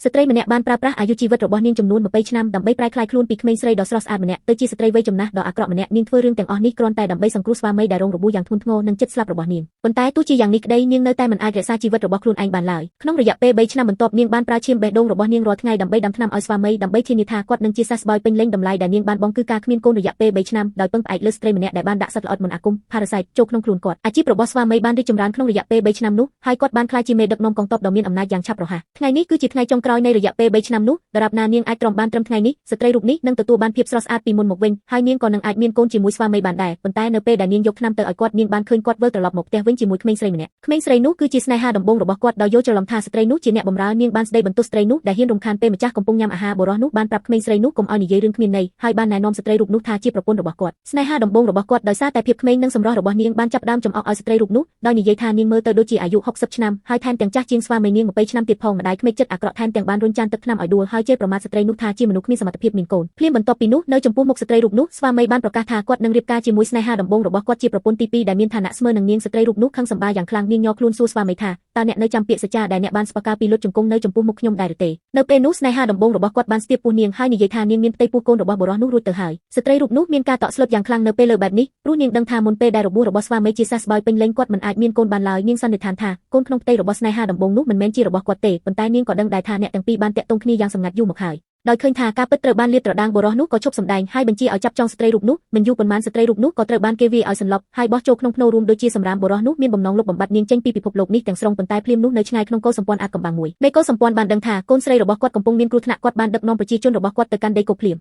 ស្ត្រីម្នាក់បានប្រើប្រាស់អាយុជីវិតរបស់នាងចំនួន20ឆ្នាំដើម្បីប្រែក្លាយខ្លួនពីក្មេងស្រីដ៏ស្រស់ស្អាតម្នាក់ទៅជាស្ត្រីវ័យចំណាស់ដ៏អាក្រក់ម្នាក់នាងធ្វើរឿងទាំងអស់នេះគ្រាន់តែដើម្បីសង្គ្រោះស្វាមីដែលរងរបួសយ៉ាងធ្ងន់ធ្ងរនិងជិតស្លាប់របស់នាងប៉ុន្តែទោះជាយ៉ាងនេះក្តីនាងនៅតែមិនអាចរក្សាជីវិតរបស់ខ្លួនឯងបានឡើយក្នុងរយៈពេល3ឆ្នាំបន្ទាប់នាងបានប្រើឈាមបេះដូងរបស់នាងរាល់ថ្ងៃដើម្បីដាំថ្នាំឲ្យស្វាមីដើម្បីធានាថាគាត់នឹងជាសះស្បើយពេញលេញតម្លៃដែលនាងបានបង់គឺការគ្មានកូនរយៈពេល3ឆ្នាំដោយពឹងផ្អែកលើស្ត្រីម្នាក់ដែលបានដាក់សត្វល្អិតមន្តអាគម Parasite ចូលក្នុងខ្លួនគាត់អាជីពរបស់ស្វាមីបានរីកចម្រើនក្នុងរយៈពេល3ឆ្នាំនោះហើយគាត់បានក្លាយជាមេដឹកនាំកងទ័ពដ៏មានអំណាចយ៉ាងឆាប់រហ័សថ្ងៃនេះគឺជាថ្ងៃចុងក្រោយនៃរយៈពេល3ឆ្នាំនោះដរាបណានាងអាចទ្រាំបានត្រឹមថ្ងៃនេះស្ត្រីរូបនេះនឹងទទួលបានភាពស្រស់ស្អាតពីមុនមកវិញហើយនាងក៏នឹងអាចមានកូនជាមួយស្វាមីបានដែរប៉ុន្តែនៅពេលដែលនាងយកថ្នាំទៅឲ្យគាត់នាងបានឃើញគាត់វិលត្រឡប់មកផ្ទះវិញជាមួយក្មេងស្រីម្នាក់ក្មេងស្រីនោះគឺជាស្នេហាដំបូងរបស់គាត់ដោយយល់ច្រឡំថាស្ត្រីនោះជាអ្នកបម្រើនាងបានស្ដីបន្ទោសស្ត្រីនោះដែលហ៊ានរំខានពេលម្ចាស់កំពុងញ៉ាំអាហារបុរសនោះបានប្រាប់ក្មេងស្រីនោះកុំឲ្យនិយាយរឿងគ្មានន័យហើយបានណែនាំស្ត្រីរូបនោះថាជាប្រពន្ធរបស់គាត់ស្នេហាដំបូងរបស់គាត់ដោយសារតែភាពក្មេងនិងសម្រស់របស់នាងបានចាប់ផ្ដើមចំអកឲ្យស្ត្រីរូបនោះដោយនិយាយថានាងមើលទៅដូចជាអាយុ60ឆ្នាំហើយថែមទាំងចាស់ជាងស្វាមីនាង20ឆ្នាំទៀតផងម្ដាយក្មេកចិត្តអាក្រក់ថែមទាំងបានរុញចានទឹកថ្នាំឲ្យដួលហើយជេរប្រមាថស្ត្រីនោះថាជាមនុស្សគ្មានសមត្ថភាពមានកូនភ្លាមបន្ទាប់ពីនោះនៅចំពោះមុខស្ត្រីរូបនោះស្វាមីបានប្រកាសថាគាត់នឹងរៀបការជាមួយស្នេហាដំបូងរបស់គាត់ជាប្រពន្ធទី2ដែលមានឋានៈស្មើនឹងនាងស្ត្រីរូបនោះខឹងសម្បាយ៉ាងខ្លាំងនាងញ័រខ្លួនសួរស្វាមីថាតើអ្នកនៅចាំពាក្យសច្ចាដែលអ្នកបានស្បកាពីលុតជង្គង់នៅចំពោះមុខខ្ញុំដែរឬទេនៅពេលនោះស្នេហាដំបូងរបស់គាត់បានស្ទាបពោះនាងហើយនិយាយថានាងមានផ្ទៃពោះកូនរបស់បុរសនោះរួចទៅហើយស្ត្រីរូបនោះមានការតក់ស្លុតយ៉ាងខ្លាំងនៅពេលលើបែបនេះព្រោះនាងដឹងថាមុនពេលដែលរបួសរបស់ស្វាមីជាសះស្បើយពេញលេញគាត់មិនអាចមានកូនបានឡើយនាងសន្និដ្ឋានថាកូនក្នុងផ្ទៃរបស់ស្នេហាដំបូងនោះមិនមែនជារបស់គាត់ទេប៉ុន្តែនាងក៏ដឹងដែរថាអ្នកទាំងពីរបានតាក់ទងគ្នាយ៉ាងសម្ងាត់យូរមកហើយដោយឃើញថាការពិតត្រូវបានលាតត្រដាងបុរសនោះក៏ឈប់សម្ដែងហើយបញ្ជាឲ្យចាប់ចងស្ត្រីរូបនោះមិនយូរប៉ុន្មានស្ត្រីរូបនោះក៏ត្រូវបានគេវាយឲ្យសន្លប់ហើយបោះចូលក្នុងភ្នូរួមដូចជាសម្រាមបុរសនោះមានបំណងលុបបំបាត់នាងចេញពីពិភពលោកនេះទាំងស្រុងប៉ុន្តែភ្លាមនោះនៅឆ្ងាយក្នុងកោសម្ព័ន្ធអាចកំបាំងមួយមេកោសម្ព័ន្ធបានដឹងថាកូនស្រីរបស់គាត់កំពុងមានគ្រោះថ្នាក់គាត់បានដឹកនាំប្រជាជនរបស់គាត់ទៅកាន់ដីគោកភ្លាម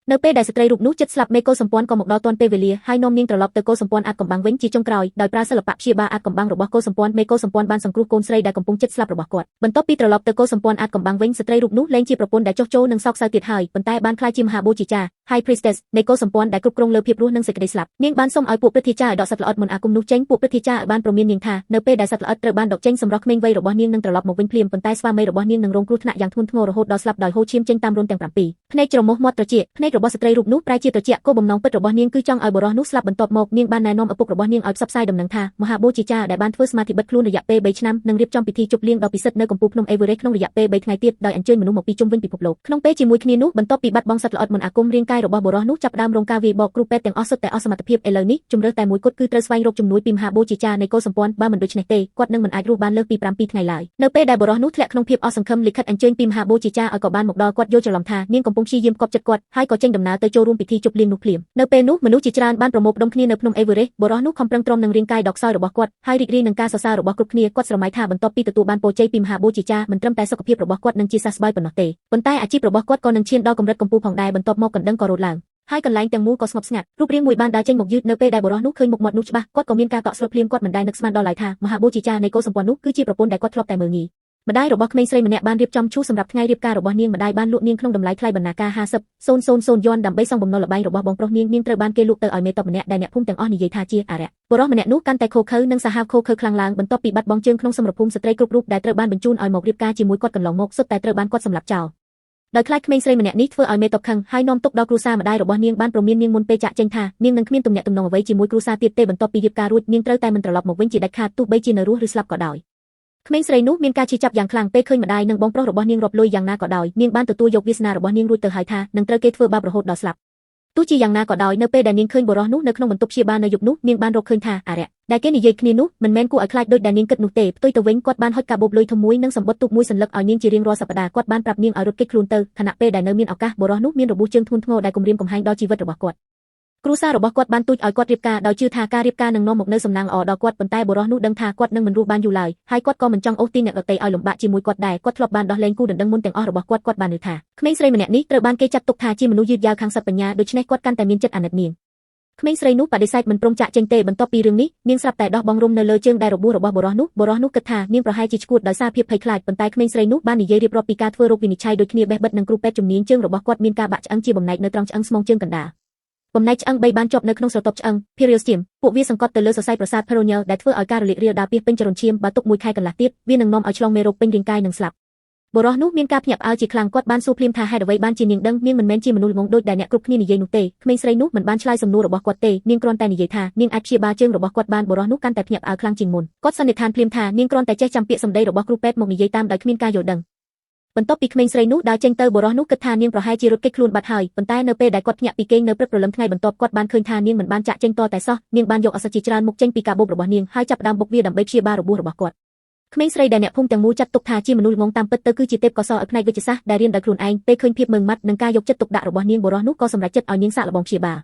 នៅពេលដែលស្ត្រីរូបនោះជិតស្លាប់មេកោសម្ព័ន្ធក៏មកដល់ទាន់ពេលវេលាហើយនាំនាងត្រឡប់ទៅកោសម្ព័ន្ធអាចកំបាំងវិញជាចុងក្រោយដោយប្រើសិល្បៈព្យាបាលអាចកំបាំងរបស់កោសម្ព័ន្ធមេកោសម្ព័ន្ធបានសង្គ្រោះកូនស្រីដែលកំពុងជិតស្លាប់របស់គាត់បន្ទាប់ពីត្រឡប់ទៅកោសម្ព័ន្ធអាចកំបាំងវិញស្ត្រីរូបនោះលែងជាប្រពន្ធដែលចុះចូលនិងសោកសៅទៀតហើយប៉ុន្តែបានក្លាយជាមហាបូជាចា High Priestess នៃកោសម្ព័ន្ធដែលគ្រប់គ្រងលើភាពរស់និងសេចក្តីស្លាប់នាងបានសុំឲ្យពួកព្រឹទ្ធាចារ្យឲ្យដកសត្វល្អិតមន្តអាគមនោះចេញពួកព្រឹទ្ធាចារ្យឲ្យបានព្រមាននាងថានៅពេលដែលសត្វល្អិតត្រូវបានដកចេញសម្រស់ក្មេងវ័យរបស់នាងនឹងត្រឡប់មកវិញភ្លាមប៉ុន្តែស្វាមីរបស់នាងនឹងរងគ្រោះថ្នាក់យ៉ាងធ្ងន់ធ្ងររហូតដល់ស្លាប់ដោយហូរឈាមចេញតាមរន្ធទាំង7ភ្នែកច្រមុះមាត់ត្រចៀកភ្នែករបស់ស្ត្រីរូបនោះប្រែជាត្រជាក់គោលបំណងពិតរបស់នាងគឺចង់ឲ្យបុរសនោះស្លាប់បន្ទាប់មកនាងបានណែនាំឪពុករបស់នាងឲ្យផ្សព្វផ្សាយដំណឹងថាមហាបូជាចារដែលបានធ្វើសមាធិបិទខ្លួនរយៈពេល3ឆ្នាំនិងរៀបចំពិធីជប់លៀងដ៏ពិសិដ្ឋនៅកំពូលភ្នំអេវើរេស្តក្នុងរយៈពេល3ថ្ងៃទៀតដោយអញ្ជើញមនុស្សមកពីជុំវិញពិភពលោកក្នុងពេលជាមួយគ្នានោះបន្ទាប់ពីបាត់បង់សត្វល្អិតមន្តអាគមរាងកាយរបស់បុរសនោះចាប់ផ្ដើមរងការវាយបកគ្រូពេទ្យទាំងអស់សុទ្ធតែអស់សមត្ថភាពឥឡូវនេះជំរើសតែមួយគត់គឺត្រូវស្វែងរកជំនួយពីមហាបូជាចារនៃកោសម្ព័ន្ធបើមិនដូច្នេះទេគាត់នឹងមិនអាចរស់បានលើសពី7ថ្ងៃឡើយនៅពេលដែលបុរសនោះធ្លាក់ក្នុងភាពអស់សង្ឃឹមលិខិតអញ្ជើញពីមហាបូជាចារឲ្យក៏បានមកដល់គាត់យល់ច្រឡំថានាងកំពុងព្យាយាមគប់ចិត្តគាត់ហើយក៏ចេញដំណើរទៅចូលរួមពិធីជប់លៀងនោះភ្លាមនៅពេលនោះមនុស្សជាច្រើនបានប្រមូលផ្ដុំគ្នានៅភ្នំអេវើរេស្តបុរសនោះខំប្រឹងទ្រាំនឹងរាងកាយដ៏ខ្សោយរបស់គាត់ហើយរីករាយនឹងការសរសើររបស់គ្រប់គ្នាគាត់ស្រមៃថាបន្ទាប់ពីទទួលបានពរជ័យពីមហាបូជាចារមិនត្រឹមតែសុខភាពរបស់គាត់នឹងជាសះស្បើយប៉ុណ្ណោះទេប៉ុន្តែអាជីពរបស់គាត់ក៏នឹងឈានដល់កម្រិតកំពូលផងដែរបន្ទាប់មកកណ្ដឹងក៏រត់ឡើងហើយកន្លែងទាំងមូលក៏ស្ងប់ស្ងាត់រូបរាងមួយបានដើរចេញមកយឺតនៅពេលដែលបុរសនោះឃើញមុខមាត់នោះច្បាស់គាត់ក៏មានការតក់ស្លុតភ្លាមគាត់មិនដែលនឹកស្មានដល់ឡើយថាមហាបូជាចារនៃកោសម្ព័ន្ធនោះគឺជាប្រពន្ធដែលគាត់ធ្លាប់តែមើលងាយម្ដាយរបស់ក្មេងស្រីម្នាក់បានរៀបចំឈូសសម្រាប់ថ្ងៃរៀបការរបស់នាងម្ដាយបានលក់នាងក្នុងតម្លៃថ្លៃបណ្ណាការ50,000យួនដើម្បីសងបំណុលល្បែងរបស់បងប្រុសនាងនាងត្រូវបានគេលក់ទៅឲ្យមេតបម្នាក់ដែលអ្នកភូមិទាំងអស់និយាយថាជាអារក្សបុរសម្នាក់នោះកាន់តែឃោឃៅនិងសាហាវឃោឃៅខ្លាំងឡើងបន្ទាប់ពីបាត់បង់ជើងក្នុងសមរភូមិស្ត្រីគ្រប់រូបដែលត្រូវបានបញ្ជូនឲ្យមករៀបការជាមួយគាត់កន្លងមកសុទ្ធតែត្រូវបានគាត់សម្លាប់ចោលដោយខ្លាចក្មេងស្រីម្នាក់នេះធ្វើឲ្យមេតបខឹងហើយនាំទុកដល់គ្រួសារម្ដាយរបស់នាងបានព្រមាននាងមុនពេលចាកចេញថានាងនឹងគ្មានទំនាក់ទំនងអ្វីជាមួយគ្រួសារទៀតទេបន្ទាប់ពីរៀបការរួចនាងត្រូវតែមិនត្រឡប់មកវិញជាដាច់ខាតទោះបីជានៅរស់ឬស្លាប់ក៏ដោយក្មេងស្រីនោះមានការឈឺចាប់យ៉ាងខ្លាំងពេលឃើញម្ដាយនិងបងប្រុសរបស់នាងរាប់លុយយ៉ាងណាក៏ដោយនាងបានទទួលយកវាសនារបស់នាងរួចទៅហើយថានឹងត្រូវគេធ្វើបាបរហូតដល់ស្លាប់ទោះជាយ៉ាងណាក៏ដោយនៅពេលដែលនាងឃើញបុរសនោះនៅក្នុងបន្ទប់ព្យាបាលនៅយប់នោះនាងបានរកឃើញថាអារក្សដែលគេនិយាយគ្នានោះមិនមែនគួរឲ្យខ្លាចដូចដែលនាងគិតនោះទេផ្ទុយទៅវិញគាត់បានហុចកាបូបលុយធំមួយនិងសម្បត្តិទូកមួយសន្លឹកឲ្យនាងជារៀងរាល់សប្តាហ៍គាត់បានប្រាប់នាងឲ្យរត់គេចខ្លួនទៅខណៈពេលដែលនៅមានឱកាសបុរសនោះមានរបួសជើងធ្ងន់ធ្ងរដែលគំរាមកំហែងដល់ជីវិតរបស់គាត់គ្រួសាររបស់គាត់បានទូចឲ្យគាត់រៀបការដោយជឿថាការរៀបការនឹងនាំមកនូវសំណាងល្អដល់គាត់ប៉ុន្តែបុរសនោះដឹងថាគាត់នឹងមិនរស់បានយូរឡើយហើយគាត់ក៏មិនចង់អូសទាញអ្នកដទៃឲ្យលំបាកជាមួយគាត់ដែរគាត់ធ្លាប់បានដោះលែងគូដណ្ដឹងមុនទាំងអស់របស់គាត់គាត់បាននឿថាក្មេងស្រីម្នាក់នេះត្រូវបានគេចាត់ទុកថាជាមនុស្សយឺតយ៉ាវខាងសត្វបញ្ញាដូច្នេះគាត់កាន់តែមានចិត្តអាណិតនាងក្មេងស្រីនោះបដិសេធមិនព្រមចាកចេញទេបន្ទាប់ពីរឿងនេះនាងស្រាប់តែដោះបង់រុំនៅលើជើងដែលរបួសរបស់បុរសនោះបុរសនោះគិតថានាងប្រហែលជាឈួតដោយសារភាពភ័យខ្លាចប៉ុន្តែក្មេងស្រីនោះបាននិយាយរៀបរាប់ពីការធ្វើរោគវិនិច្ឆ័យដូចគ្នាបេះបិទនឹងគ្រូពេទ្យជំនាញជើងរបស់គាត់មានការបាក់ឆ្អឹងជាបំណែកនៅត្រង់ឆ្អឹងស្មងជើងកណ្ដាលបំណែកឆ្អឹង3បានជាប់នៅក្នុងស្រទាប់ឆ្អឹង Periosteum ពួកវាសង្កត់ទៅលើសរសៃប្រសាទ peroneal ដែលធ្វើឲ្យការរលាករាលដាលពាសពេញចរន្តឈាមបើទុកមួយខែកន្លះទៀតវានឹងនាំឲ្យឆ្លងមេរោគពេញរាងកាយនិងស្លាប់បុរសនោះមានការភ្ញាក់ផ្អើលជាខ្លាំងគាត់បានសួរភ្លាមថាហេតុអ្វីបានជានាងដឹងនាងមិនមែនជាមនុស្សល្ងង់ដូចដែលអ្នកគ្រប់គ្នានិយាយនោះទេក្មេងស្រីនោះមិនបានឆ្លើយសំណួររបស់គាត់ទេនាងគ្រាន់តែនិយាយថានាងអាចព្យាបាលជើងរបស់គាត់បានបុរសនោះកាន់តែភ្ញាក់ផ្អើលខ្លាំងជាងមុនគាត់សន្និដ្ឋានភ្លាមថានាងគ្រាន់តែចេះចាំពាក្យសម្ដីរបស់គ្រូពេទ្យមកនិយាយតាមដោយគ្មានការយល់ដឹង បន្ទាប់ពីក្មេងស្រីនោះដើរចេញទៅបុរសនោះគិតថានាងប្រហែលជារត់គេចខ្លួនបាត់ហើយប៉ុន្តែនៅពេលដែលគាត់ភ្ញាក់ពីគេងនៅព្រឹកព្រលឹមថ្ងៃបន្ទាប់គាត់បានឃើញថានាងមិនបានចាក់ចេញតតែសោះនាងបានយកឱសថជាច្រើនមុខចេញពីកាបូបរបស់នាងហើយចាប់ផ្ដើមបុកវាដើម្បីព្យាបាលរបួសរបស់គាត់ក្មេងស្រីដែលអ្នកភូមិទាំងមូលចាត់ទុកថាជាមនុស្សល្ងង់តាមពិតទៅគឺជាទេពកោសល្យឲ្យផ្នែកវិទ្យាសាស្ត្រដែលរៀនដោយខ្លួនឯងពេលឃើញភាពម៉ឺងម៉ាត់និងការយកចិត្តទុកដាក់របស់នាងបុរសនោះក៏សម្រេចចិត្តឲ្យនាងសាកល្បងព្យាបាល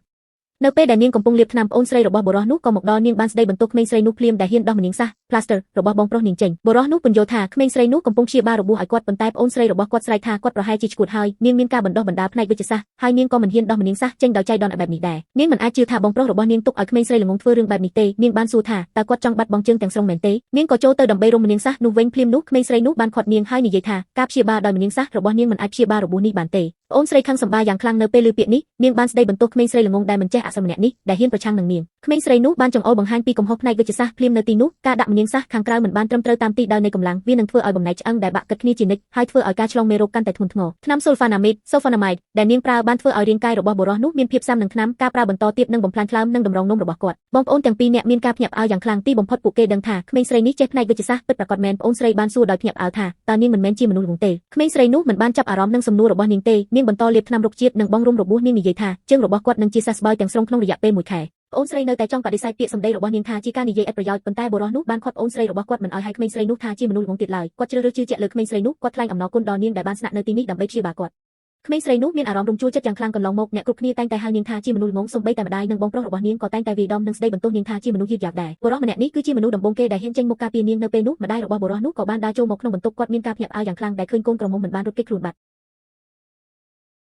នៅពេលដែលនាងកំពុងលាបថ្នាំប្អូនស្រីរបស់បុរសនោះក៏មកដល់នាងបានស្ដីបន្ទោសក្មេងស្រីនោះភ្លាមដែលហ៊ានដោះម្នាងសាស plaster របស់បងប្រុសនាងចេញបុរសនោះពន្យល់ថាក្មេងស្រីនោះកំពុងព្យាបាលរបួសឲ្យគាត់ប៉ុន្តែប្អូនស្រីរបស់គាត់ស្រែកថាគាត់ប្រហែលជាឆ្កួតហើយនាងមានការបណ្ដុះបណ្ដាលផ្នែកវិទ្យាសាស្ត្រហើយនាងក៏មិនហ៊ានដោះម្នាងសាសចេញដោយចៃដន្យបែបនេះដែរនាងមិនអាចជឿថាបងប្រុសរបស់នាងទុកឲ្យក្មេងស្រីល្ងង់ធ្វើរឿងបែបនេះទេនាងបានសួរថាតើគាត់ចង់បាត់បង់ជើងទាំងស្រុងមែនទេនាងក៏ចូលទៅដើម្បីរុំម្នាងសាសនោះវិញភ្លាមនោះក្មេងស្រីនោះបានខាត់នាងហើយនិយាយថាការព្យាបាលដោយម្នាងសាសរបស់នាងមិនអាចព្យាបាលរបួសនេះបានទេប្អូនស្រីខឹងសម្បាយ៉ាងខ្លាំងនៅពេលឮពាក្យនេះនាងបានស្ដីបន្ទោសក្មេងស្រីល្ងង់ដែលមិនចេះអក្សរម្នាក់នេះដែលហ៊ានប្រឆាំងនឹងនាងក្មេងស្រីនោះបានចង្អុលបង្ហាញពីកំហុសផ្នែកវិទ្យាសាស្ត្រភ្លាមនៅទីនោះការដាក់ម្នាងសាសខាងក្រៅមិនបានត្រឹមត្រូវតាមទីដៅនៃកម្លាំងវានឹងធ្វើឲ្យបំណែកឆ្អឹងដែលបាក់គិតគ្នាជានិច្ចហើយធ្វើឲ្យការឆ្លងមេរោគកាន់តែធ្ងន់ធ្ងរថ្នាំ sulfonamide sulfonamide ដែលនាងប្រើបានធ្វើឲ្យរាងកាយរបស់បុរសនោះមានភាពស៊ាំនឹងថ្នាំការប្រើបន្តទៀតនឹងបំផ្លាញថ្លើមនិងតម្រងនោមរបស់គាត់បងប្អូនទាំងពីរនាក់មានការភ្ញាក់ផ្អើលយ៉ាងខ្លាំងទីបំផុតពួកគេដឹងថាក្មេងស្រីនេះចេះផ្នែកវិទ្យាសាស្ត្រពិតប្រាកដមែនប្អូនស្រីបានសួរដោយភ្ញាក់ផ្អើលថាតើនាងមិនមែនជាមនុស្សល្ងង់ទេក្មេងស្រីនោះមិនបានចាប់អារម្មណ៍នឹងសំណួររបស់នាងទេនាងបន្តលាបថ្នាំរុក្ខជាតិនិងបង់រុំរបួសនាងនិយាយថាជើងរបស់គាត់នឹងជាសះស្បើយទាំងស្រុងក្នុងរយៈពេល1ខែប្អូនស្រីនៅតែចង់បដិសេធពាក្យសម្ដីរបស់នាងថាជាការនិយាយឥតប្រយោជន៍ប៉ុន្តែបុរសនោះបានខាត់ប្អូនស្រីរបស់គាត់មិនឲ្យឲ្យក្មេងស្រីនោះថាជាមនុស្សល្ងង់ទៀតឡើយគាត់ជ្រើសរើសជឿជាក់លើក្មេងស្រីនោះគាត់ថ្លែងអំណរគុណដល់នាងដែលបានស្នាក់នៅទីនេះដើម្បីព្យាបាលគាត់ក្មេងស្រីនោះមានអារម្មណ៍រំជួលចិត្តយ៉ាងខ្លាំងកន្លងមកអ្នកគ្រប់គ្នាតែងតែហៅនាងថាជាមនុស្សល្ងង់សូម្បីតែម្ដាយនិងបងប្រុសរបស់នាងក៏តែងតែវាយដំនិងស្ដីបន្ទោសនាងថាជាមនុស្សយឺតយ៉ាវដែរបុរសម្នាក់នេះគឺជាមនុស្សដំបូងគេដែលហ៊ានចេញមុខការពារនាងនៅពេលនោះម្ដាយរបស់បុរសនោះក៏បានដើរចូលមកក្នុងបន្ទប់គាត់មានការភ្ញាក់ផ្អើលយ៉ាងខ្លាំងដែលឃើញកូនក្រមុំមិនបានរត់គេចខ្លួនបាត់